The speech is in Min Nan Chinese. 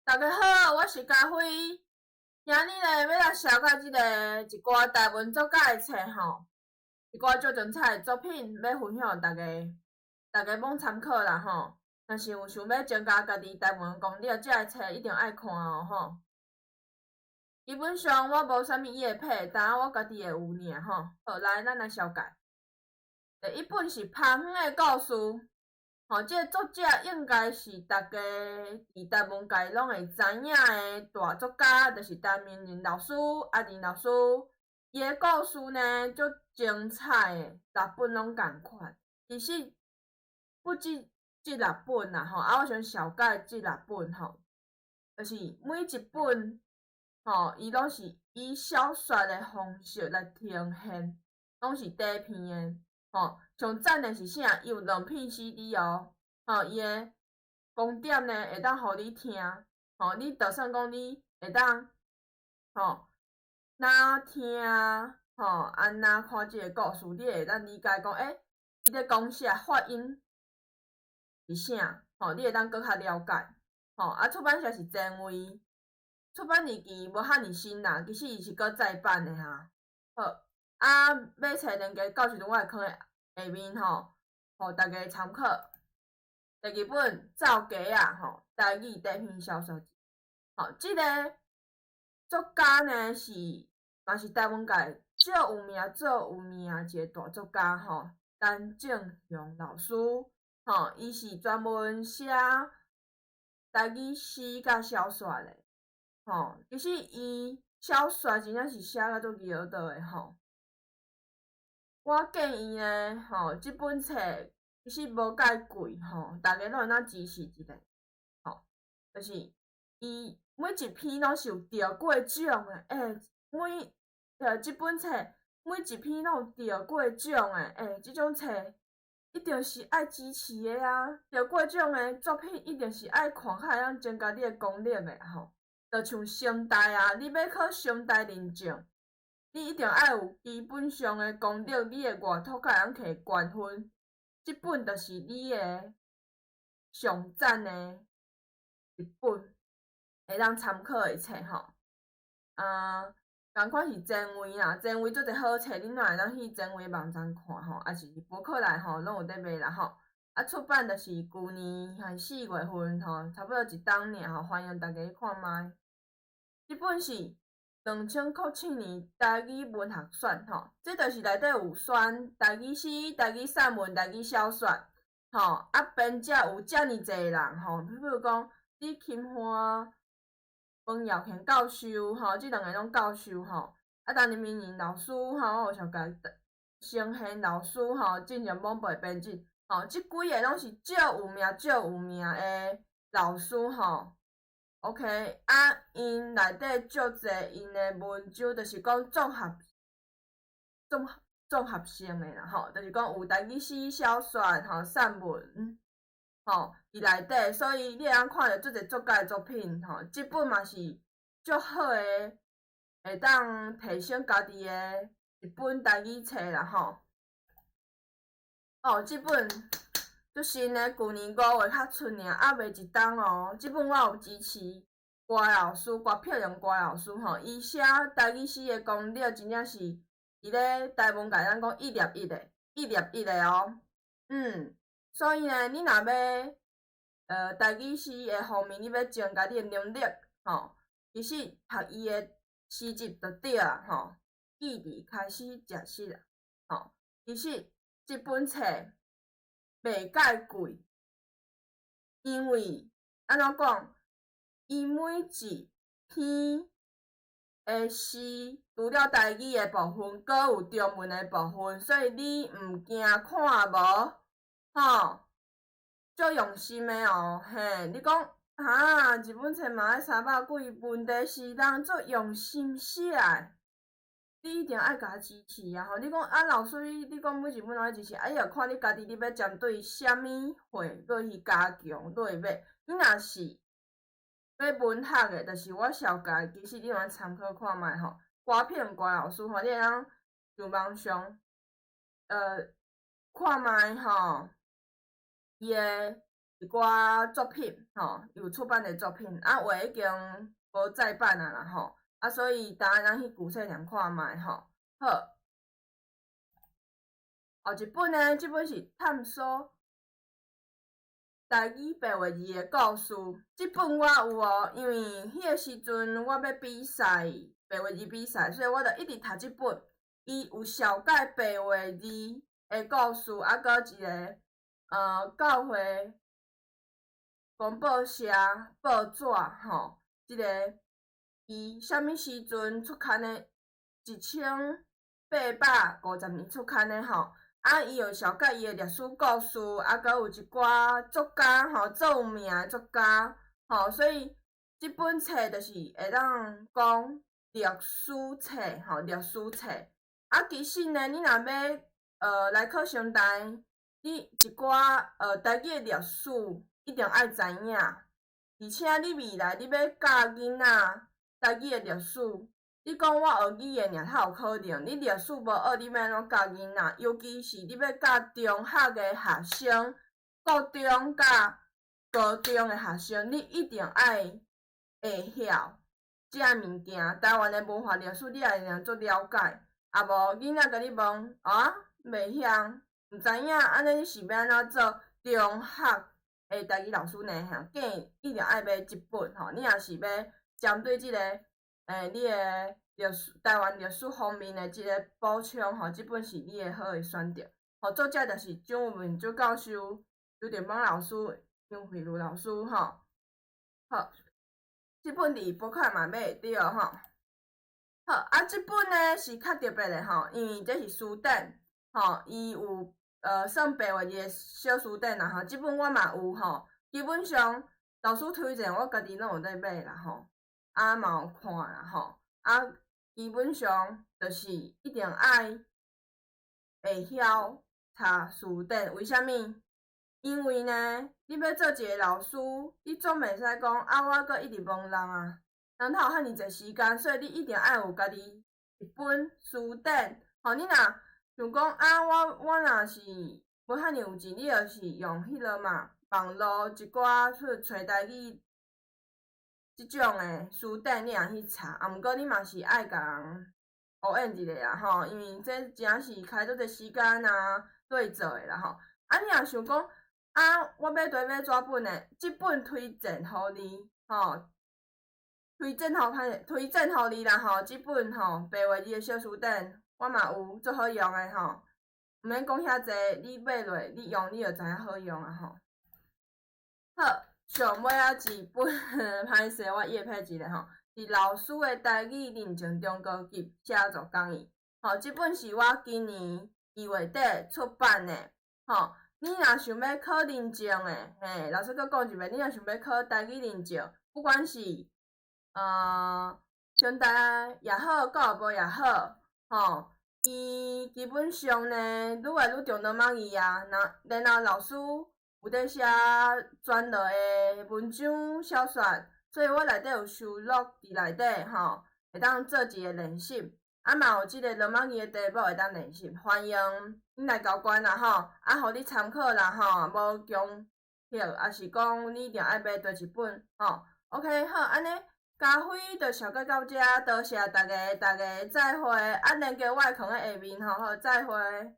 大家好，我是佳慧。今日呢，欲來紹介這个一寡台文作家的冊吼，一寡足精彩的作品，欲分享予大家，大家罔參考啦吼。若是有想欲增加家己台文功力，這个冊一定愛看哦吼。基本上我無啥物業配，但我家己會有爾吼。好，來，咱來紹介。第一本是《蜂園的故事》。吼，這个作者應該是大家佇台文界攏會知影的大作家，就是陳明仁老師，阿仁老師。伊的故事呢，足精彩的，六本攏仝款。其實不止這六本啦，吼，啊，我想紹介這六本吼，就是每一本吼，伊攏是以小說的方式來呈現，攏是短篇的。吼，上讚的是啥？伊有兩片 CD 哦，吼，伊的光碟呢會當予你聽，吼，你就算講你會當，吼，若聽，吼，啊若看這个故事，你會當理解講，欸，伊咧講啥，發音是啥，吼，你會當閣較了解，吼，啊，出版社是前衛，出版日期無遐爾新啦，其實伊是閣再版的哈，好。啊，買冊連結到時陣我會囥佇下面吼，予大家參考。第二本《走雞仔》吼，台語短篇小說集。吼，這个作家呢是嘛是台文界足有名、足有名一个大作家吼，陳正雄老師。吼，伊是專門寫台語詩佮小說的。吼，其實伊小說真正是寫甲足僥倒的吼。我建議呢，吼，這本冊其實無介貴吼，大家攏會當支持一下，吼，就是伊每一篇攏是有得過獎的，欸，每這本冊每一篇攏有得過獎的，欸，這種冊一定是愛支持的啊！得過獎的作品一定是愛看，較會當增加你的功力的吼。就像成大啊，你欲考成大認證，你一定愛有基本上的功力，你的外托才會當摕懸分。這本就是你的上讚的一本，會當參考的冊吼。啊，仝款是前衛啦，前衛足濟好冊，恁若會當去前衛網站看吼，抑是博客來吼，攏有佇賣啦吼。啊，出版就是舊年還4月份吼，差不多一冬爾吼，歡迎大家去看覓。這本是2007年台語文學選吼，這就是內底有選台語詩、台語散文、台語小說，吼啊，編者有遮爾濟人吼，比如講李琴歡、彭耀賢教授吼，這兩个攏教授吼，啊，陳明仁老師吼，我有紹介成賢老師吼，進行網報編輯，吼，這幾个攏是足有名、足有名的老師吼。OK，啊，𪜶內底足濟𪜶的文章，就是講綜合、綜綜合性的啦，吼，就是講有台語詩、小說、吼、散文，吼，佇內底，所以你會當看著足濟作家的作品，吼，這本嘛是足好的，會當提升家己的一本台語冊啦，吼。哦，這本足新的，舊年5月才出爾，猶未一冬哦。這本我有支持郭老師，郭碧玲郭老師吼，伊寫台語詩的功力真正是佇咧台文界咱講一粒一的，一粒一的哦。所以呢，你若欲台語詩的方面，你欲增加你的能力吼，其實讀伊的詩集就對啊吼。記憶開始食屎啦，吼，其實這本冊袂介貴，因為按怎講，伊每一篇的詩，除了台語的部分，閣有中文的部分，所以你毋驚看無，吼，足用心的哦，嘿，你講哈，一本冊嘛愛三百幾，問題是人足用心寫的。你一定愛共支持啊！吼，你講啊，老師，你講每一本攏愛支持，啊，伊著看你家己，你欲針對啥物貨落去加強落去買。你若是欲文學的，就是我紹介，其實你通參考看覓吼。郭品郭老師吼，你會當上網上看覓吼，伊的一寡作品吼，有出版的作品，啊，有的已經無再版啊啦吼，啊，所以大家通去舊冊店看覓吼。好，後一本呢，這本是探索台語白話字的故事。這本我有哦，因為彼个時陣我欲比賽白話字比賽，所以我就一直讀這本。伊有紹介白話字的故事，啊，閣一个教會公報社報紙吼，這个伊啥物時陣出刊的？1850年出刊的吼。啊，伊有紹介伊的歷史故事，啊，閣有一寡作家吼，足有名的作家吼，所以這本冊就是會當講歷史冊吼，歷史冊。啊，其實呢，你若欲來考成大，你一寡台語的歷史一定愛知影，而且你未來你欲教囡仔台語的歷史，你講我學語言爾較有可能，你歷史無學，你欲按怎教囡仔？尤其是你欲教中學的學生、國中佮高中的學生，你一定愛會曉這个物件。台灣的文化歷史，你也會當足了解。啊無囡仔共你問啊，袂曉，毋知影，按呢你是欲按怎做中學的台語老師呢？吼，建議一定愛買這本吼。你若是欲針對這个你的歷史、台灣歷史方面的這个補充吼，這本是你的好的選擇。吼，作者就是蔣文珠教授、劉定邦老師、楊惠如老師吼。好，這本佇博客嘛買會著吼。好，啊，這本呢是較特別的吼，因為這是辭典，吼，伊有算白話字的小辭典啦吼。這本我嘛有吼，基本上老師推薦我家己攏有咧買啦吼，啊嘛有看啦吼，啊基本上就是一定愛會曉查辭典，為啥物？因為呢，你欲做一个老師，你總袂使講啊，我閣一直問人啊。人哪有遐爾濟時間，所以你一定愛有家己一本辭典。吼，你若想講啊，我若是無遐爾有錢，你就是用彼落嘛，網路一寡去揣台語這種的辭典，你也去查。啊，毋過你嘛是愛共人烏應一下啦吼，因為這真是開足濟時間啊，對做的啦吼。啊，你若想講啊，我欲綴買紙本的，這本推薦予你吼。推薦予歹，推薦予你啦吼！這本吼白話字的小辭典，我嘛有，足好用的吼。毋免講遐濟，你買落你用，你就知影好用啊吼。好，上尾仔一本，歹勢，我業配一下吼，是老師的台語認證中高級寫作講義。吼，這本是我今年2月底出版的。吼，你若想欲考認證的，嘿，老師閣講一遍，你若想欲考台語認證，不管是成大也好，教育部也好，吼，伊基本上呢，愈來愈重羅馬字啊，然後老師有佇寫專欄的文章小說，所以我內底有收錄佇內底吼，會當做一个練習，啊嘛有這个羅馬字的題目會當練習，歡迎你來交關啦吼，啊，予你參考啦吼，無強迫，抑是講你一定愛買佗一本吼，OK 好，按呢。咖啡就紹介到遮，多謝大家，大家再會。啊，連結我會囥佇下面吼，好，再會。